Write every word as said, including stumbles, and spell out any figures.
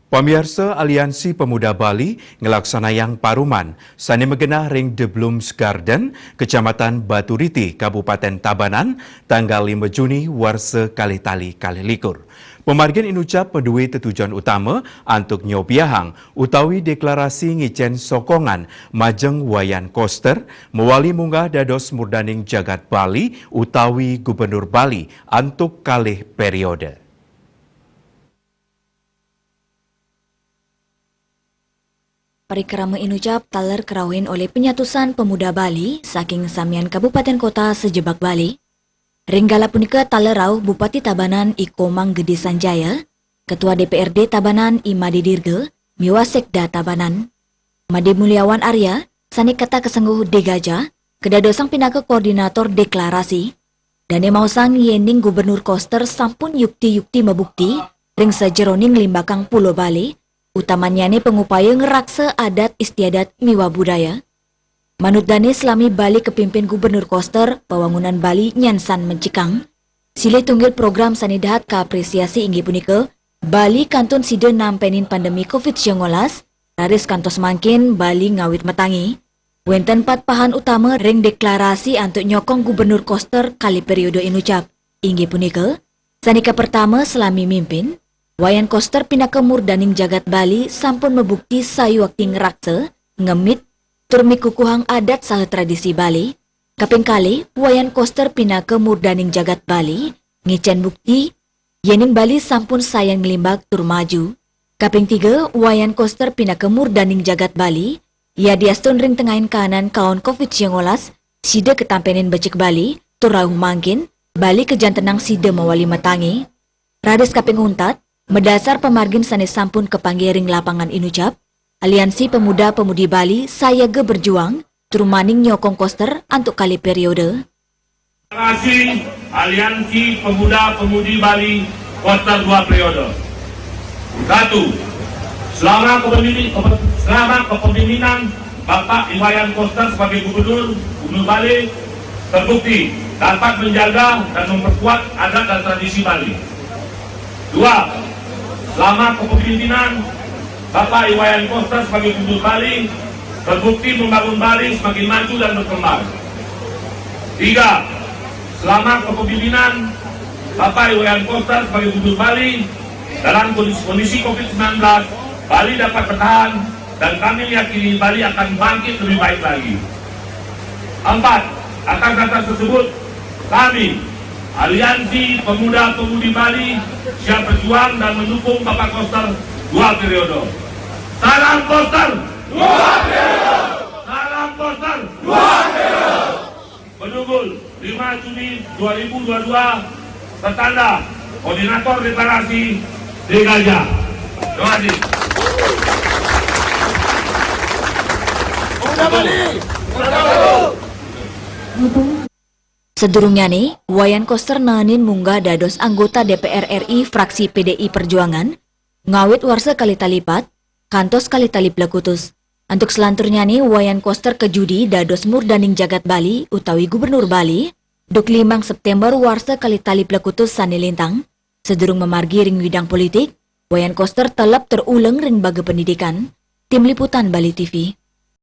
Pamiarsa, Aliansi Pemuda Bali ngelaksanayang paruman sane magenah ring The Blooms Garden, Kecamatan Baturiti, Kabupaten Tabanan, tanggal lima Juni warsa kalih tali kalih likur. Pamargin inucap madue tetujon utama antuk nyobiahang utawi deklarasi ngicen sokongan majeng Wayan Koster mawali munggah dados murdaning jagat Bali utawi Gubernur Bali antuk kalih periode. Parikrama inucap taler karauhin olih panyatusan pemuda Bali saking samian kabupaten kota sajebag Bali. Ring galah punika taler rauh Bupati Tabanan I Komang Gede Sanjaya, Ketua D P R D Tabanan I Made Dirga, miwah Sekda Tabanan. Made Muliawan Arya, sane ketah kasengguh D Gajah, kadadosang pinaka koordinator deklarasi. Dane maosang yening Gubernur Koster sampun yukti-yukti mabukti ring sajeroning nglimbakang Pulo Bali, utamannyane pangupaya ngraksa adat istiadat miwah budaya. Manut dane, salami Bali kapimpin Gubernur Koster, pawangunan Bali nyansan mencekang. Silih tunggil program sane dahat kaapresiasi inggih punika, Bali kantun sida nampenin pandemi covid sembilan belas, raris kantos mangkin Bali ngawit matangi. Wenten pat pahan utama ring deklarasi antuk nyokong Gubernur Koster kalih periode inucap. Inggih punika, sane kapertama, salami mimpin, Wayan Koster pinaka murdaning jagat Bali sampun mabukti sayuakti ngraksa, ngemit, tur mikukuhang adat saha tradisi Bali. Kaping kalih, Wayan Koster pinaka murdaning jagat Bali ngicen bukti yening Bali sampun sayan nglimbak tur maju. Kaping tiga, Wayan Koster pinaka murdaning jagat Bali, yadiastun ring tengahing kaanan kaon covid sembilan belas, sida katampenin becik Bali, tur rauh mangkin, Bali kajantenang sida mawali matangi. Raris kaping untat, madasar pamargin sane sampun kapanggih ring lapangan inucap, Aliansi Pemuda Pemudi Bali sayaga berjuang, tur maning nyokong Koster antuk kalih periode. Deklarasi Aliansi Pemuda Pemudi Bali Koster dua periode. Satu, selama kepemimpi-, kepe-, selama kepemimpinan Bapak Iwayan Koster sebagai Gubernur, Gubernur Bali, terbukti dapat menjaga dan memperkuat adat dan tradisi Bali. Dua, selama kepemimpinan Bapak Iwayan Koster sebagai Gubernur Bali, terbukti membangun Bali semakin maju dan berkembang. Tiga, selama kepemimpinan Bapak Iwayan Koster sebagai Gubernur Bali, dalam kondisi, kondisi covid sembilan belas, Bali dapat bertahan dan kami meyakini Bali akan bangkit lebih baik lagi. Empat, atas dasar tersebut, kami, Aliansi Pemuda Pemudi Bali, siap berjuang dan mendukung Bapak Koster dua periode. Salam Koster! Dua periode! Salam Koster! Dua periode! Bedugul, lima Juni dua ribu dua puluh dua, tertanda Koordinator Deklarasi D Gajah. Terima kasih. Sadurungnyane, Wayan Koster naenin munggah dados anggota D P R R I fraksi P D I Perjuangan, ngawit warsa kalih tali pat, kantos kalih tali plekutus. Antuk salanturnyane, Wayan Koster kajudi dados murdaning jagat Bali utawi Gubernur Bali, duk limang September warsa kalih tali plekutus sane lintang. Sadurung mamargi ring widang politik, Wayan Koster telep tur uleng ring baga pendidikan. Tim Liputan Bali T V.